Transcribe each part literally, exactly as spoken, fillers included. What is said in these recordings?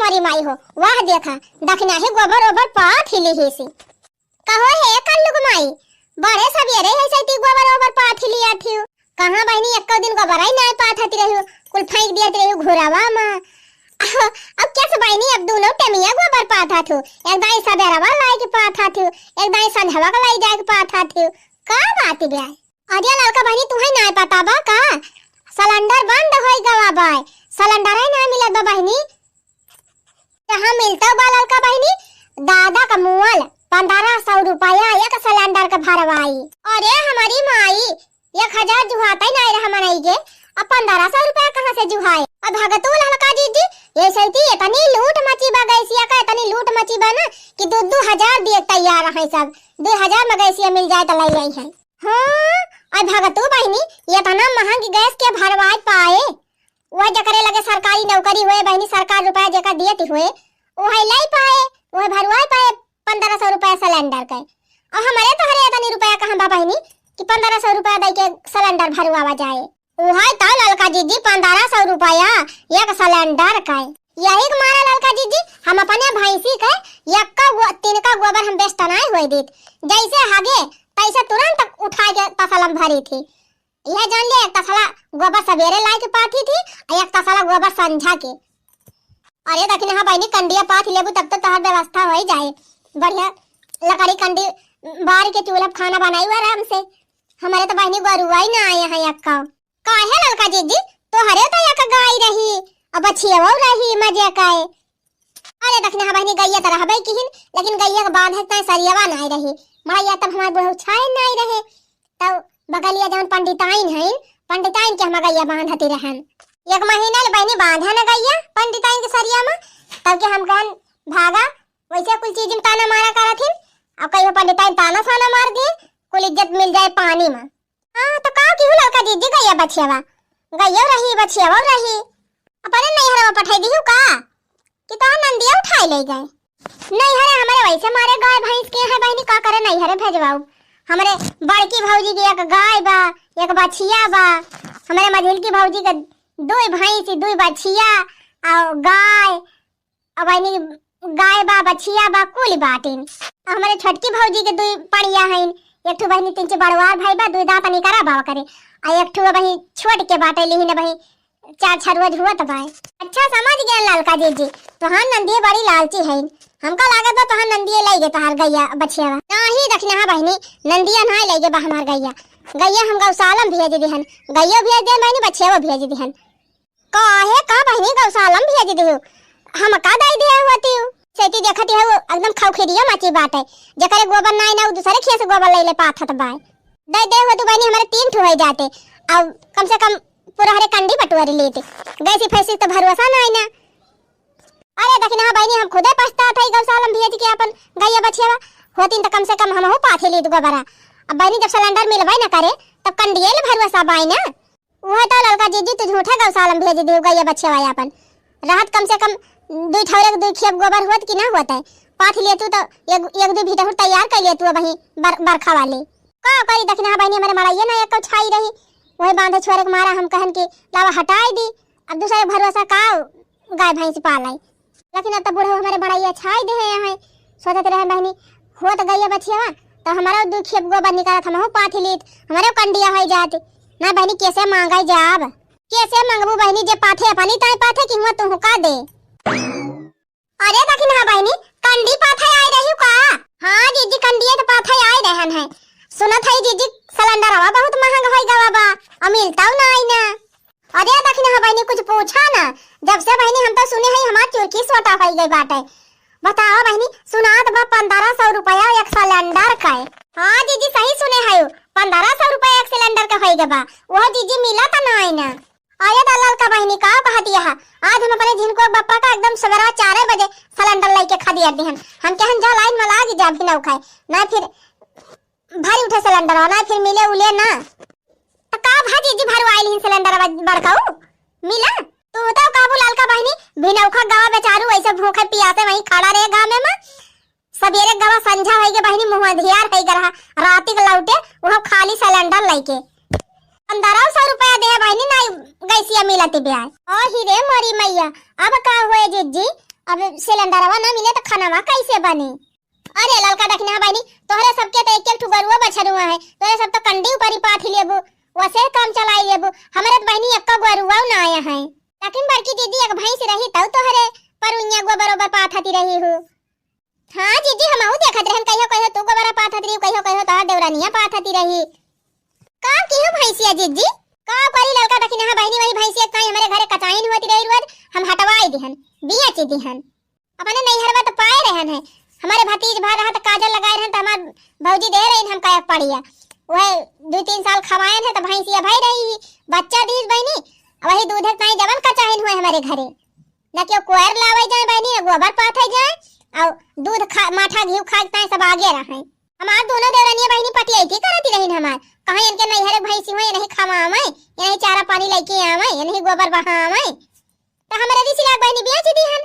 अरे माई हो, वाह देखा, दखिनही गोबर ओबर पाथि लिहिसि। कहो हे कल्लुक माई, बड़े सबेरे है सैती गोबर ओबर पाथि लिया थिउ। कहाँ बहिनी, एक्को दिन गोबरइ नाहीं पाथत रहिउ, कुल फेंक दियत रहिउ घुरवा मा। अब कैसे बहिनी, अब दूनो टेमिया गोबर पाथत हउ, एक दाईं सबेरवा लाइके पाथत हउ, एक दाईं संझवा के लाई जाइके पाथत हउ। का बात बा? अरे ललका बहिनी, तुहइ नाहीं पता बा का? सिलेंडर बंद होइ गवा बाय, सिलेंडरइ नाहीं मिलत बा बहिनी। जहाँ मिलतउ बा ललका बहिनी, दादा क मुअल, पन्द्रह सौ रुपया एक सिलेंडर क भरवाई। अरे हमरी माई, एक हजार जुहातइ नाहीं रहा मनई के, अब पन्द्रह सौ रुपया कहाँ से जुहाए? अब भगतू ललका जिज्जी, ये सैती इतनी लूट मची बा गैसिया क, इतनी लूट मची बा ना कि दू दू हजार दिए तैयार हैं सब, दू हजार में गैसिया मिल जाए त लइ आई हैं। हाँ, अउर भगतू बहिनी, इतना महँग गैस के भरवाए पाए? वह जकरे लगे सरकारी नौकरी होए बहिनी, सरकार रुपया जेका दियत होए, वह लइ पाए, वह भरवाए पाए पन्द्रह सौ रुपया सिलेंडर के। अउर हमरे तोहरे इतनी रुपया कहाँ बा बहिनी कि पन्द्रह सौ रुपया दइ के सिलेंडर भरवावा जाए? उहइ तउ ललका जिज्जी, पन्द्रह सौ रुपया एक सिलेंडर के। यही के मारे ललका जिज्जी, हम अपने भैंसी के यक्का गो-, तिनका गोबर हम waste नाहीं होए देत। जैसे हगे, तैसे तुरंत उठाइके तसला मा भरी थी। यह जान ले, एक तसला गोबर सबेरे लाइके पाथी थी, अउर एक तसला गोबर संझा के। अरे दखिनहा बहिनी, कंडिया पाथि लेबू तब तो तोहर व्यवस्था होइ जाए। बढ़िया लकड़ी कंडी बारिके चूल्हा पे खाना बनाई आराम से। हमरे तो बहिनी गोरुआ ही ना आए हैं यक्का। काहे ललका जिज्जी, तोहरे तो एक गाय रही, अउर बछियवो रही मजे का। अरे दखिनहा बहिनी, गइया तो रहबइ किहिन, लेकिन गइया के बांधे के सरियवा नाहीं रही। मड़इया तब हमार बुढ़ऊ छाए नाहीं रहे, तब बगलिया जउन पंडिताइन हइन, पंडिताइन के हम गइया बांधती रहन। एक महीना ले बहिनी बांधन गइया पंडिताइन के सरिया मा, तब के हम कहन, "भागा, वैसे कुल चीज में ताना मारा करत हिन, अउर कहियो पंडिताइन ताना साना मार दिए, कुल इज्जत मिल जाए पानी मा।" हाँ, तो का किहू ललका जिज्जी गइया बछियवा? गइयो रही, बछियवो रही। अपने नैहरवा पठाई दिहू का? कि तोहार नंदिया उठाई लइ गए? नैहरे हमरे वैसे मारे गाय भैंस के हैं बहिनी, का करे नैहरे भेजवाऊ? हमरे बड़की भौजी के एक गाय बा, एक बछिया बा। हमरे मझिलकी भौजी के दुइ भैंस, दुइ बछिया, अउर गाय, अब बहिनी गाय बा, बछिया बा, कुल बाटिन। आ हमरे छोटकी भौजी के दुइ पड़िया हइन, एक ठो बहिनी तीन चार बड़वार भाई बा, दुइ दांत निकरा बावा करे, आ एक ठो बहिनी छोट के बाटे, लिहिन बहिनी चार छरुआ हुअत बाय। अच्छा समझ गए ललका जिज्जी, तोहार नंदिये बड़ी लालची हइन। हमका लागत बा तोहार नंदिये लइ गए तोहार गइया बछिया। नाहीं दखिनहा बहिनी, नंदिया नाहीं लइ गए बा हमार गइया। गइया हम गौशाला मा भेज दिहन, गइयो भेज दिहन बहिनी, बछियावो भेज दिहन। काहे का बहिनी गौशाला मा भेज दिहू? हमका दइ दिहे होतिउ? सेती देखत हऊ एकदम खौखिरिया मची बाटे। जेकरे गोबर नाई ना, उ दूसरे खेत से गोबर लइले पाथत बाय। दइ दे होतिउ बहिनी, हमरे तीन ठो होइ जाते। अउ कम से कम पुरहरे कंडी बटोर लेते। गैसी फैसी तो भरोसा नाई ना। अरे दखिनहा बहिनी, हम खुदे पछतात हई गौशाला मा भेज के आपन गइया बछियावा। होतिन त कम से कम हमहू पाथी लीत गोबरा। अब बहिनी जब सिलेंडर मिलबे ना करे, तब कंडिये ले भरोसा बाय ना। उहे तो ललका जिज्जी, तू झूठे गौशाला मा भेज दिहू गइया बछियावा आपन। रहत कम से कम दुइ ठौरे के दुइ खेप गोबर होत कि ना होत है? पाथ लेतू तो एक, एक दुइ भीठहुर तैयार कइ लेतू अबहीं बर-, बरखा वाले। का करी दखिनहा बहिनी, हमरे मड़इये ना एक छाई रही, वही बांधे छोरे के मारा हम कहन कि लावा हटाई दी, अब दूसरे के भरोसा का गाय भैंस पालाई। लेकिन अब त बुढ़ऊ हमरे मड़इया छाई देहे हैं। सोचत रहे बहिनी, होत गइया बछियावा, त हमरो दुइ खेप गोबर निकरत, हमहू पाथी लीत, हमरो कंडिया होइ जात। ना बहिनी, केसे मांगइ जाब? केसे मंगबू बहिनी, जे पाथे अपनी ताई पाथे कि हुआं तुहका दे? अरे दखिनहा बहिनी, कंडी पाथे आइ रही का? हाँ जिज्जी, कंडिये त पाथे आइ रहन है। सुनत हई जिज्जी, सिलेंडरवा बहुत महंग होइ गवा बा, अउ मिलतउ नाई ना। अरे दखिनहा बहिनी, कुछ पूछा ना। जब से बहिनी हम तो सुने हई, हमार चुरकी सोटा होइ गइ बाटे। बतावा बहिनी, सुनात बा पन्द्रह सौ रुपया एक सिलेंडर का। हाँ जिज्जी, सही सुने हऊ, पन्द्रह सौ रुपया एक सिलेंडर का होइ गवा बा। उहो जिज्जी मिलत नाई ना। अरे त ललका बहिनी, का कहत हया? आज हम अपने झिनकुआ बप्पा का एकदम सबेरा चारे बजे सिलेंडर लइके खदिया दिहन। हम कहन जा लाइन मा लाग जा भिनौखाए, ना फिर भरि उठे सिलेंडर, ना फिर मिले उले ना। त का भा जिज्जी, भरवाइल ही सिलेंडर बड़काऊ? मिला? तू तो कहबू ललका बहिनी, भिनौखा गवा बेचारू ऐसे भूखे पियासे वहीं खड़ा रहे घामे मा। सबेरे गवा संझा होइ गए बहिनी, मुँह अंधियार होइ गए रहा, राती के लौटे, उहो खाली सिलेंडर लइके। पन्द्रह सौ रुपया दे बहिनी, नाई गैसिया मिलत ब्याय। ओ ही रे मोरी मैया, अब का हुए जिज्जी? अब सिलेंडरवा ना मिले तो खानावा कैसे बनी? अरे ललका दखिनहा बहिनी, तोहरे सबके तो एक एक ठो गरुआ बछरुआ है, तोहरे सब तो कंडी ऊपरी पाथि लेबू, वसे काम चलाई लेबू। हमरे तो बहिनी एक्का गरुआ ना आया है, लेकिन बड़की दीदी एक भैंस रही तब तोहरे परुइया गोबर ओबर पाथती रही हूँ। हाँ जीजी, हमहू देखत रहन, कहियो कहियो तू गोबरा पाथत रही, कहियो कहियो तोहार देवरानिया पाथती रही। का किहू भैंसिया जीजी? का करी ललका दखिनहा बहिनी, वही भैंसिया ताई हमरे घरे कचाइन होती रही रोज, हम हटवाई दिहन, बियाची दिहन। अपने नैहरवा तो पाए रहन है, हमारे भतीज भा रहा तो काजल लगाए रहन तो हमार भौजी दे रही हम कया पड़िया, वह दो तीन साल खवाएन है तो भैंसिया भई रही ही, बच्चा दीस बहिनी, वही दूधे ताई जवन कचाइन हुए हमारे घरे। न केहू कोयर लावे जाए बहिनी, न गोबर पाथे जाए, और दूध खा, माठा घीव खाए ताई सब आगे रहे। हमार दोनों देवरनिया बहिनी पटियैती करती रहिन हमार, कहाँ इनके नैहरे भैंसी हुए, इनही खवावे, इनही चारा पानी लेके आवे, इनही गोबर बहावे। तो हमरे रिसी लाग बहिनी बियाची दिहन।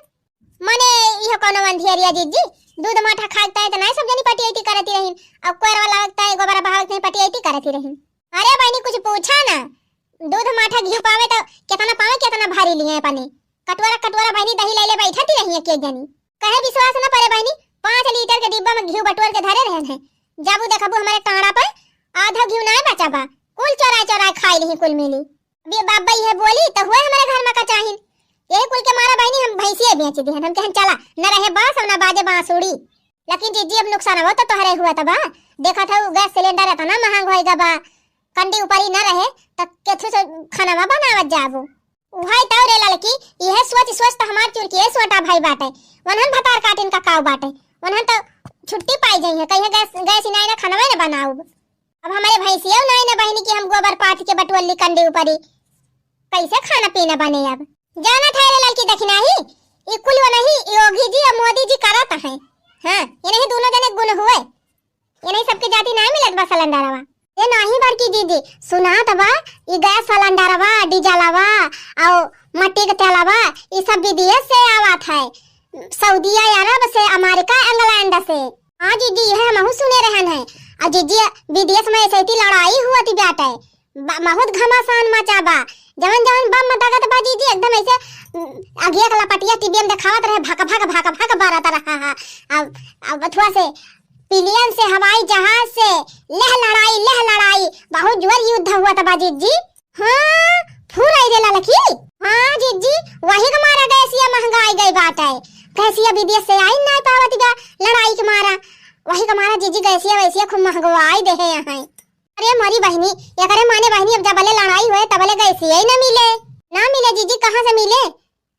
मने इहो कौनो अंधियरिया जीजी, दूध माठा खाए ताई तो नहीं सब जनी पटियैती करती रहिन, और कोयर वाला ताई गोबर बहावे ताई पटियैती करती रहिन। अरे बहिनी कुछ पूछा ना, दूध माठा घी पावे तो कितना पावे, कितना भारी लिए अपने। कटोरा कटोरा बहिनी दही ले ले बैठती रही एक एक जनी। कहे विश्वास न परे बहिनी, पाँच लीटर के डिब्बा में घी बटोर के धरे रहन है। जब वो देखबू हमारे टाड़ा पे आधा घी ना बचा बा, कुल चोराए चोराए खाई लिही कुल मिली। अभी बाबा ये बोली तो हुए हमारे घर में का चाहिन। यही कुल के मारा बहिनी हम भैंसिया बेच दिहन, हम कहन चला, न रहे बांस और न बाजे बांसुड़ी। लेकिन जीजी अब नुकसान हो तो तोहरे हुआ तबा। देखत हो गैस सिलेंडर इतना महंग होएगा बा, कंडी ऊपरी न रहे तो केथू से खाना बनावत जाबो। उहाई तौ रे ललकी, इहे सोच सोच त हमार चुरकिए सोटा भाई बाटे। वनहन भतार काटिन का काव बाटे, वनहन त छुट्टी पाई जाई है, कहिए गैस, गैस इनाई ना खाना ना बनाउब। अब हमारे भैंसिया नाई ना बहिनी कि हम गोबर पाथ के बटुअली कंडी ऊपरी, कैसे खाना पीना बने अब? जाना था रे ललकी दखिनाही, ई कुल वनही योगी जी और मोदी जी करत हैं। हाँ, ये नहीं दोनों जने गुण हुए। ये नहीं सबके जाति ना मिलत बा सिलेंडरवा। ए नाही बड़की दीदी, सुनात बा, ई गैस सिलेंडरवा, डीजलवा, और मट्टी के तेलवा, ई सब विदेश से आवत है, सऊदिया अरब से, अमेरिका, इंग्लैंड से। हाँ दीदी, यह हमहू सुने रहन है। और दीदी, विदेश में ऐसे ही लड़ाई हुआ थी बाटे, ब-, बहुत घमासान मचा बा। जवन जवन बम में दगत बा जीजी, एकदम ऐसे, उम, अगिया के लपटिया टीवी में देखावत रहे, भक भक भक भक बरत रहा है। अब, अब अथुआ से, पिलियन से, हवाई जहाज से, लह लड़ाई, लह लड़ाई, बहुत जोर युद्ध हुआ था बा जीजी। हाँ, फूल आई रे ललकी। हाँ जीजी, वही के मारा गैसिया महंगाई गई बाटे। गैसिया विदेश से आई ना पावत बा, लड़ाई के मारा। वही के मारा जीजी गैसिया वैसिया खूब महंगवाई दे है यहाँ। अरे मोरी बहिनी, एकरे माने बहिनी, अब जबले लड़ाई होए, तबले गैसिया ही ना मिले। ना मिले जीजी, कहाँ से मिले?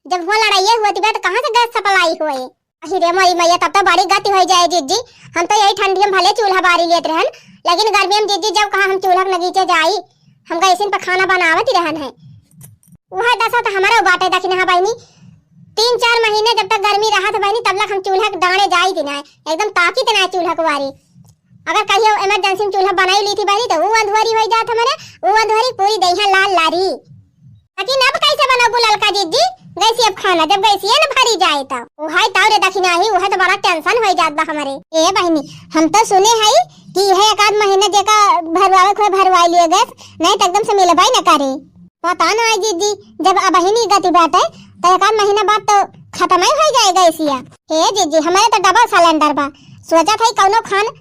जब हुआ लड़ाइये हुआ तिबे, तो कहाँ से गैस सप्लाई होए? अही रे मोरी मैया, तब तो बड़ी गति होई जाए जीजी। हम तो यही ठंडी में भले चूल्हा बारी लेत रहन, लेकिन गर्मी में जीजी, जब कहाँ हम चूल्हा के नगीचे जाई, हम गैसिन पर खाना बनावत ही रहन है। वह दशा तो हमारा बाटे, दखिनहा बहिनी। तीन चार महीने जब तक गर्मी रहत बहिनी, तब लक हम चूल्हा के डांड़े जाई थी ना, एकदम ताकी थे ना चूल्हा के बारी। अगर कहियो इमरजेंसी में चूल्हा बनाई ली थी बहिनी, तो वो अंधुआरी होई जात हमारे, वो अंधुआरी पूरी दहिया लाल लारी। लेकिन अब कैसे बनाबू ललका जीजी गैसिया पे खाना, जब गैसिया न भरी जाए तो? उहाई ताऊ रे दखिनाही, उहे तो बड़ा टेंशन होई जात बा हमारे। ए बहिनी, हम तो सुने हई कि यह एक आध महीना जेका भरवावे के होए भरवाई लिए गैस, नहीं तो एकदम से मिलबे न करे। पता ना आई जीजी, जब अबहिन ई गति बाटे, तो एक आध महीना बाद तो खत्म ही हो जाए गैसिया। हे जीजी, हमारे तो डबल सिलेंडर बा, सोचत हई कौनो खान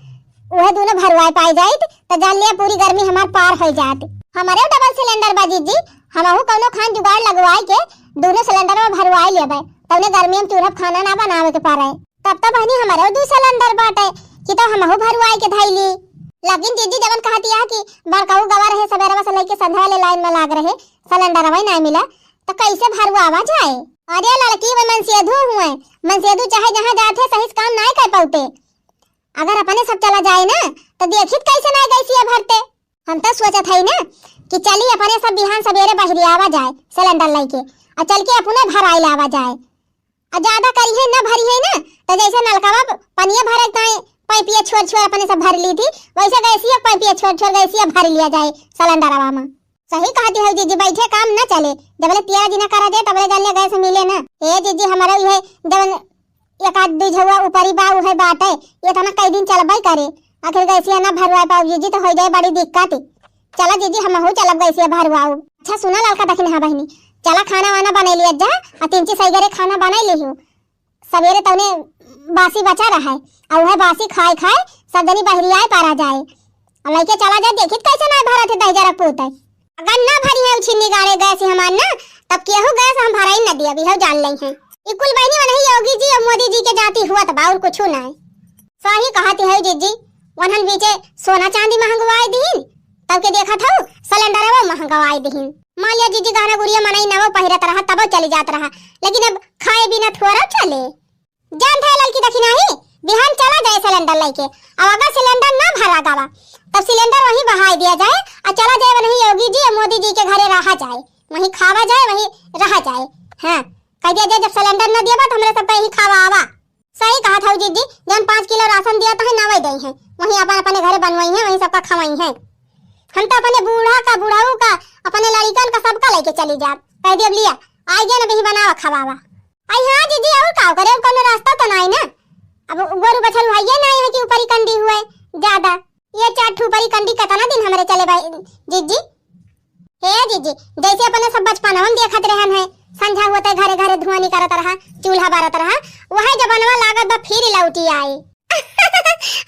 उहे दोनों भरवाए पाई जाइत, तो जान लिया पूरी गर्मी हमार पार हो जात। हमारे डबल सिलेंडर बा जीजी, हमहू कौनो खान जुगाड़ लगवाई के दोनों सिलेंडर में भरवाई लेबे, तौने गर्मी में चूल्हा पे खाना ना बनावे के पड़े। तब तो बहिनी हमारे दू सिलेंडर बाटे कि तो हमहू भरवाई के धैली। लेकिन जीजी जवन कहती है कि बड़काऊ गवा रहे, सवेरवा से लेके संध्या ले लाइन में लाग रहे, सिलेंडर वही नहीं मिला, तो कैसे भरवावा जाए? अरे लड़की, वे मनसेधु हुए, मनसेधु चाहे जहाँ जाते सही से काम नहीं कर पाते। अगर अपने सब चला जाए ना, तो देखित कैसे नहीं गैसिया भरते। हम तो सोचत हई ना कि चली अपने सब बिहान सवेरे बहरी आवा जाए सिलेंडर लेके, और चल के अपने भराई लावा जाए। और ज्यादा करी है ना भरी है ना, तो जैसे नलकावा प-, पनिया भरे ताई पाइपिया छोर छोर अपने सब भर ली थी, वैसे गैसिया पाइपिया छोर छोर गैसिया भर लिया जाए सिलेंडरवा में। सही कहती है जीजी, बैठे काम न चले, जबले तेरह दिना करा जाए तबले जान ले गैस मिले ना। ए जीजी, हमारा ये जवन एक आध दू झउआ ऊपरी बा, उहे बाटे, इतना कई दिन चलबे करे। आखिर गैसिया ना भरवाए पाऊ जीजी, तो हो जाए बड़ी दिक्कत। चला जीजी, हमहू चलब गैसिया भरवाऊ। अच्छा सुना ललका दखिनहा बहिनी, चला खाना वाना बनाई लिया जा, आ तीन चीज सही करे खाना बनाई लिहू। सबेरे तौने बासी बचा रहा है, और वह बासी खाए खाए सब जनी बहरियाए पारा जाए। अब लइके चला जाए, देखित कैसे ना भरत है दहिजरा पूत है। अगर ना भरी है उछिन्नी गाड़े गैस हमार ना, तब केहू गैस हम भराई न दिया, बिहव जान लई है। ई कुल बहिनी वनही योगी जी और मोदी जी के जाति हुआ तब और कुछ ना है। सही कहत है जिज्जी, वनहन बीचे सोना चांदी महंगवाए दिहिन, तब के देखत हऊ सिलेंडरवा महंगवाए दिहिन। मान लिया जिज्जी गहना गुरिया मनई नवो पहिरत रहा, तबो चली जात रहा, लेकिन अब खाए बिना थोड़ा चले। जानत है ललकी दखिनाही, बिहान चला जाए सिलेंडर लइके। अब अगर सिलेंडर ना भरा गवा, तब सिलेंडर वहीं बहाई दिया जाए और चला जाए वनही योगी जी और मोदी जी के घरे रहा जाए, वहीं खावा जाए, वहीं रहा जाए। हाँ, कह दिया जाए जब सिलेंडर ना दिया बा तो हमरे सब पे ही खावा आवा। सही कहत हऊ जिज्जी, जौन पाँच किलो राशन दिया तो है नवई दई है, वहीं अपन अपने घरे बनवाई है, वहीं सबका खवाई है। हम तो अपने बूढ़ा का, बुढ़ऊ का, अपने लड़िकन का सबका लइके चली जाब। कह दिया लिया, आई गया ना बही बनावा खवावा। आई हाँ जिज्जी, और का करे, अब कौनो रास्ता तो नाई ना। अब गोरू बछरू हइये नाई है कि ऊपरी कंडी हुए ज्यादा। ये चार ठू ऊपरी कंडी कितना दिन हमरे चले भाई जिज्जी? हे जिज्जी, जैसे अपने सब बचपनवा में देखत रहन है, संझा होते घरे घरे धुआं निकरत रहा, चूल्हा बरत रहा, वह जमानवा लागत बा फिर लौटी आई।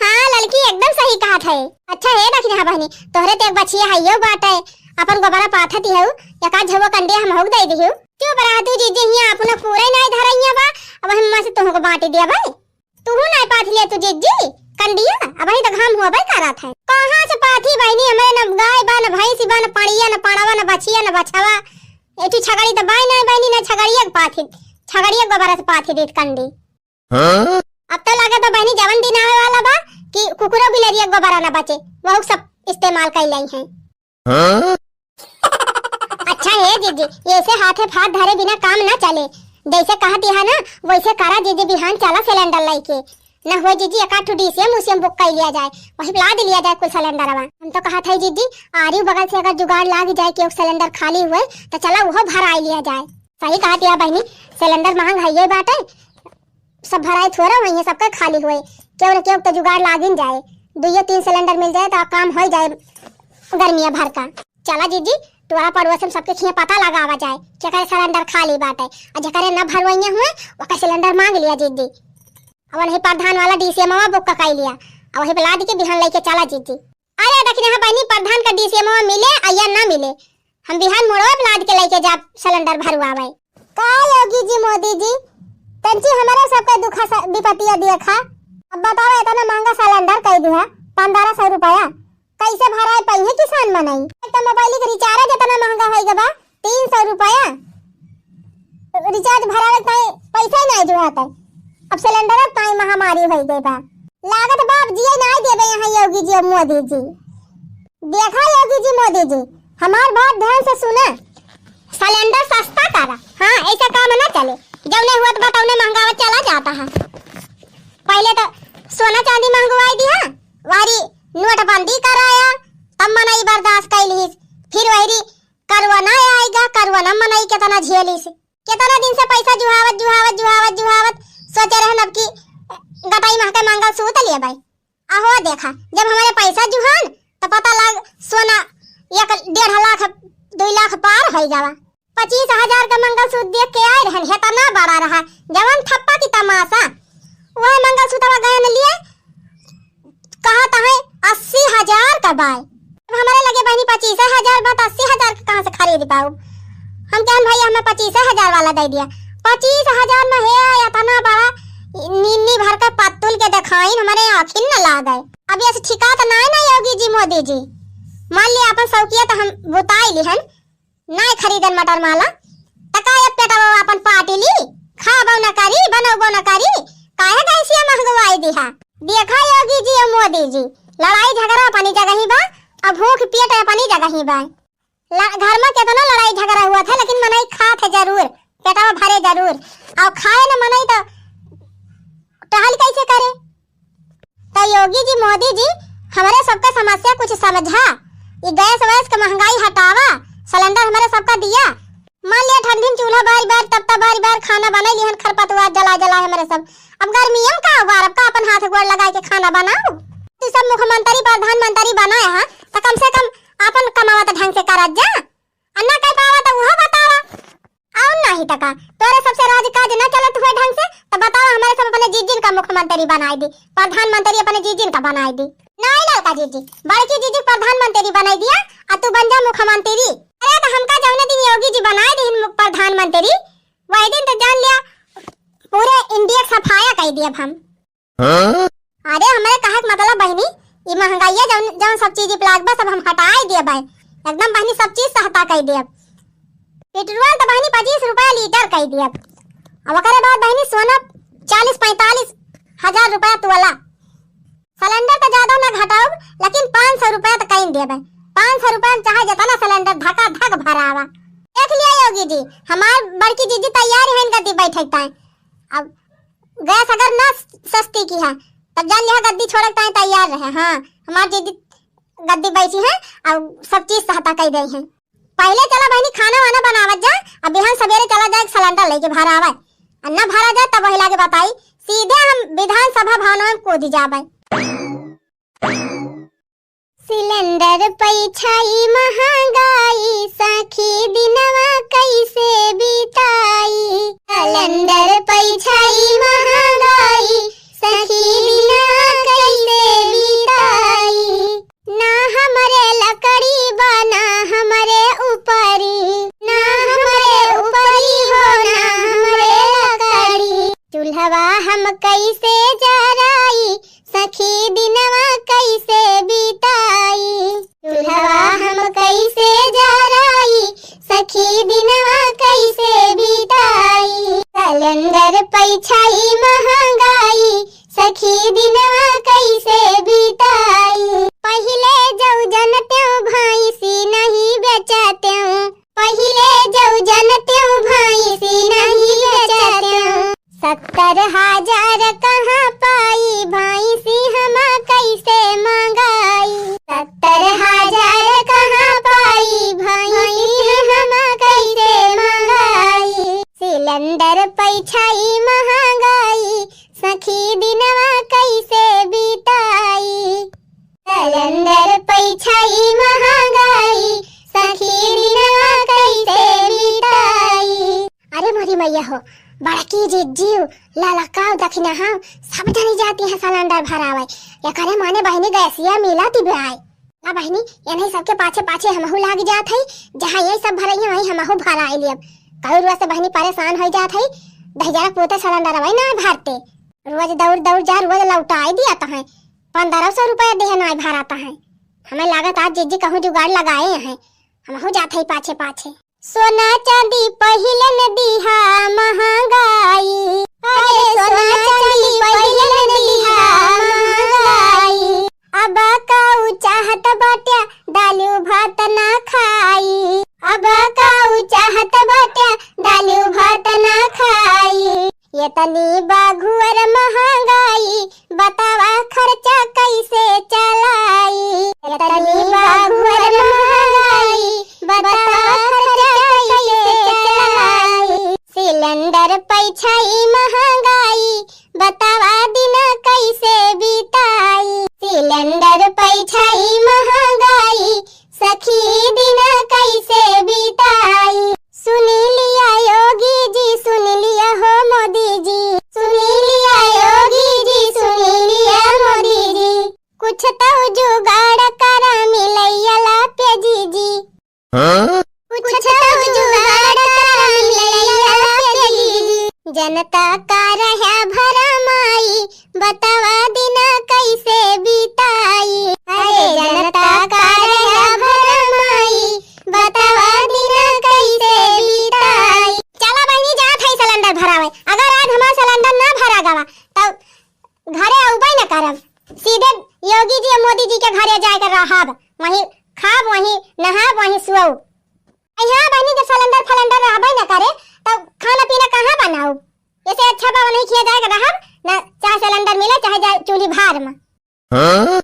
हाँ ललकी, एकदम सही कहत है। अच्छा हे दखिनहा बहिनी, तोहरे ते एक बछिया हइयो बाटे, अपन गोबरा पाथत हऊ, एका झउआ कंडी हमहू के दे दिहू। चुप रहा तू जिज्जी, हियां अपना पूरा ही नाई धरइया बा, अब हम से तुहको बांटी दिया भाई। तू नाई पाथ लिया तू जिज्जी कंडिया, अब ही तो घाम हुआ भाई करत है। कहाँ से पाथी बहिनी, हमरे न गाय बा, न भैंसी बा, न पड़िया, न पड़वा, न बछिया, न बछवा। एठी छगड़ी तो बाई नाई बहिनी, न छगड़िया के पाथी, छगड़िया के गोबरा से पाथी दीत कंडी। हाँ? अब तो लागत बा बहिनी जवन दिन आवे वाला बा कि कुकुरो बिलरिया गोबरा ना बचे, वहू सब इस्तेमाल कई लई हैं। हाँ? अच्छा हे जिज्जी, ऐसे हाथे फाथ धरे बिना काम ना चले। जैसे कहत है ना, वैसे करा जिज्जी, बिहान चला सिलेंडर लइके। ना हो जिज्जी, एक आध ठो डीसीएम उसीएम बुक कर लिया जाए, वही लाद लिया जाए कुल सिलेंडरवा। हम तो कहत है जिज्जी, आरी बगल से अगर जुगाड़ लाग जाए कि एक सिलेंडर खाली हुए, तो चला वह भराई लिया जाए। सही कहत है बहिनी, सिलेंडर महंग हइये बाटे, सब भराई थोड़ा हुई है, सबका खाली हुए। केहू न केहू तो जुगाड़ लागिन जाए, दुइयो तीन सिलेंडर मिल जाए तो काम हो जाए गर्मिया भर का। चला जिज्जी, टोला पड़ोस में सबके खिया पता लगावा जाए, केकरे सिलेंडर खाली बाटे, और जेकरे न भरवइया हुए, ओकर सिलेंडर मांग लिया जिज्जी। और वही प्रधान वाला डीसीएमवा बुक कई लिया, और वही बुला दी के बिहान लेके चला जिज्जी। अरे दखिनहा बहिनी, प्रधान का डीसीएमवा मिले आ या ना मिले, हम बिहान मोड़वा पे लाद के लेके जाब सिलेंडर भरवावे। का योगी जी, मोदी जी, तंची हमारे सबके दुखा स-, विपतिया देखा। अब बतावा, इतना महंगा सिलेंडर कई दिया, पन्द्रह सौ रुपया, कैसे भराए पाई है किसान मनई? एक तो मोबाइल के रिचार्ज इतना महंगा हो गया बा, तीन सौ रुपया रिचार्ज भरावे ताई पैसा ही नहीं जुड़ाता। अब सिलेंडर ताई महामारी हो गई बा। लागत बा अब जिए नहीं देवे यहाँ योगी जी और मोदी जी। देखा योगी जी, मोदी जी, हमार बात ध्यान से सुना। सिलेंडर सस्ता करा, हाँ, ऐसा काम ना चले। जौने हुआ तो बताउने महंगावा चला जाता है। पहले तो सोना चांदी महंगवाई दिया, वारी नोटबंदी कराया, तब मनई बर्दाश्त कैलिस। फिर वही करुआ ना आएगा, करुआ ना मनई कितना झेलिस। कितना दिन से पैसा जुहावत, जुहावत, जुहावत, जुहावत सोचे रहन अब की गटाई महके मंगलसूत्र लिए भाई। अहो देखा, जब हमारे पैसा जुहान, तो पता लाग सोना एक डेढ़ लाख, दुई लाख पार होइ जावा। पच्चीस हजार का मंगलसूत्र देख के आए रहन, हेतना बड़ा रहा, जवन थप्पा की तमाशा। वह मंगलसूत्रवा गयन लिए, कहत है अस्सी हजार का बाय। अब हमारे लगे बहिनी पच्चीस हजार बा, तो अस्सी हजार का कहाँ से खरीद पाऊ? हम कहन भैया हमें पच्चीस हजार वाला दे दिया। पच्चीस हजार में हे इतना बड़ा निन्नी भर का पत्तुल के देखाइन, हमारे आँखिन न लागे। अब ये ठिकात नाय ना योगी जी, मोदी जी। मान लिया अपन शौकिया तो हम बुताई लिहन, नाय खरीदन मटर माला, त का अब पेटवा अपन पाटी ली? खाबो न करी, बनबो न करी, काहे गैसिया महंगवाई दिहा? देखा योगी जी और मोदी जी, लड़ाई झगड़ा अपनी जगह ही बा, अब भूख पेट अपनी जगह ही बा। ल-, घर में कितना लड़ाई झगड़ा हुआ था, लेकिन मनई खात है जरूर, पेटवा भरे जरूर। और खाए न मनई तो टहल कैसे करे? तो योगी जी, मोदी जी, हमरे सबका समस्या कुछ समझा, ये गैस वैस के महंगाई हटावा, सिलेंडर हमरे सबका दिया। मान लिया ठंडी में चूल्हा बारी बार, तब तब बारी बार खाना बनाई लिहन, खरपतवार जला जला हमरे सब। अब गर्मियों में का बार, अब का अपन हाथ गोड़ लगा के खाना बनाओ? तू सब मुख्यमंत्री प्रधानमंत्री बनाया है, तो कम से कम अपन कमावत ढंग से करत जा। आ ना कह पावा तो उहो बतावा। और नाही त का, तोरे सबसे राज काज ना चलत हुए ढंग से, तो बतावा मंत्री बनाइ दी, प्रधानमंत्री अपने जीजिन का बनाइ दी। नाहीं ललका जीजी, बड़की जीजी प्रधानमंत्री बनाइ दिया, आ तू बन जा मुख्यमंत्री। अरे त हमका जौने दिन योगी जी बनाइ दिहिन मु-, प्रधानमंत्री, वही दिन त जान लिया पूरे इंडिया क सफाया कइ दियब हम। हाँ? अरे हमरे कहे क मतलब बहिनी, ई महंगाइया जौन, जौन सब चीज पे लागबा सब हम हटाइ दियब है। एकदम बहिनी सब चीज सस्ता कइ दियब। पेट्रोल त बहिनी पच्चीस रुपया लीटर कइ दियब। अब ओकरे बाद बहिनी सोना चालीस पैंतालीस हजार रुपया तोला। सिलेंडर त ज्यादा ना घटाउब, लेकिन पाँच सौ रुपया त कइ दियब है। पाँच सौ रुपया में चाहे जितना सिलेंडर धका धक भरावा। देख लिया योगी जी, हमार बड़की जीजी तैयार है इनका दी बैठक ताई। अब गैस अगर ना सस्ती किहा, तब जान लिहा गद्दी छोड़े ताई तैयार रहे। हाँ, हमार जीजी गद्दी बैठी है, अब सब चीज सस्ता कइ देइ है। पहिले चला बहिनी खाना वाना बनावत जा, अब बिहान सबेरे चला जाए सिलेंडर लइके भरावे। आ ना भरा जाए तब वही लागे बताई, सीधे हम विधानसभा भवन में कूद जाबे। सिलेंडर पै छाई महंगाई, सखी दिनवा कैसे बिताई। सिलेंडर पै छाई महंगाई, सखी दिनवा कैसे बिताई। ना हमरे लकड़ी बा, ना हमरे ऊपरी, ना हमरे ऊपरी हो, ना हमरे लकड़ी। चूल्हवा हम कैसे जराई, सखी दिनवा कैसे बिताई। चूल्हवा हम कैसे जराई, सखी दिनवा कैसे बिताई। सिलेंडर पै छाई महंगाई, सखी दिनवा कैसे बिताई। पहिले जौ जनतेउ भैंसी नहीं बेचतेउ, पहिले जौ जनतेउ भैंसी नहीं बेचतेउ। सत्तर हजार कहाँ पाई भैंसी हम कैसे मंगाई। सत्तर हजार कहाँ पाई भैंसी हम कैसे मंगाई। सिलेंडर पै छाई महंगाई, सखी दिनवा कैसे बिताई। सिलेंडर पै छाई महंगाई, सखी दिनवा कैसे बिताई। अरे मोरी मैया हो, बड़की जिज्जी, ललका दखिनहा, सब जनी जाती हैं सिलेंडर भरावे। एकरे माने बहिनी गैसिया मिलत बे आए। ना बहिनी, एनही सबके पाछे पाछे हमहू लाग जात हई, जहाँ यही सब भरइया वहीं हमहू भराइ लेब। कई रोज से बहिनी परेशान होइ जात हई, दहिजरा पोते सिलेंडर वही ना भरते। रोज दौड़ दौड़ जा, रोज लौटाइ दिया तहैं, पन्द्रह सौ रुपया देहे नाहीं भरा तहैं। हमें लागत आज जिज्जी कहूँ जुगाड़ लगाए हैं, हमहू जात हई पाछे पाछे। सोना चांदी पहिले न दिहा महंगाई, अरे सोना चांदी पहिले न दिहा महंगाई। अब काऊ चाहत बाट्या दालू भात ना खाई, अब काऊ चाहत बाट्या दालू भात ना खाई। एतनी बा घुअर महंगाई, बतावा खर्चा कैसे चलाई। एतनी बा घुअर महंगाई, बतावा खर्चा कैसे चलाई। सिलेंडर पै छाई महंगाई, बतावा दिन कैसे बिताई। सिलेंडर पै छाई महंगाई, सखी दिन कैसे बिताई। सुनी लिया योगी जी, सुनी लिया हो मोदी जी, सुनी लिया योगी जी, सुनी लिया मोदी जी। कुछ तौ जुगाड़ करा मिलैया लाप्या जीजी। हाँ? कुछ तौ जुगाड़ करा मिलैया लाप्या जीजी। जनता का रह्या भरमाई, बतावा दिन कैसे बिताई। अरे जनता का रह्या भरमाई, बतावा दिन कैसे बिताई। चला बहिनी, जात हई सिलेंडर भरावे। अगर आज हमार सिलेंडर ना भरा गवा, तब घरे अउबे न करब। सीधे योगी जी और मोदी जी के घरे जाए के रहब। वहीं खाब, वहीं नहाब, वहीं सोउब। अइहाँ बहिनी, जब सिलेंडर फलेंडर रहबे न करे, तब खाना पीना कहाँ बनाउब? एसे अच्छा बा, वहीं खिया जाए के रहब, न चाहे सिलेंडर मिले, चाहे जाए चूल्ही भार में। हाँ?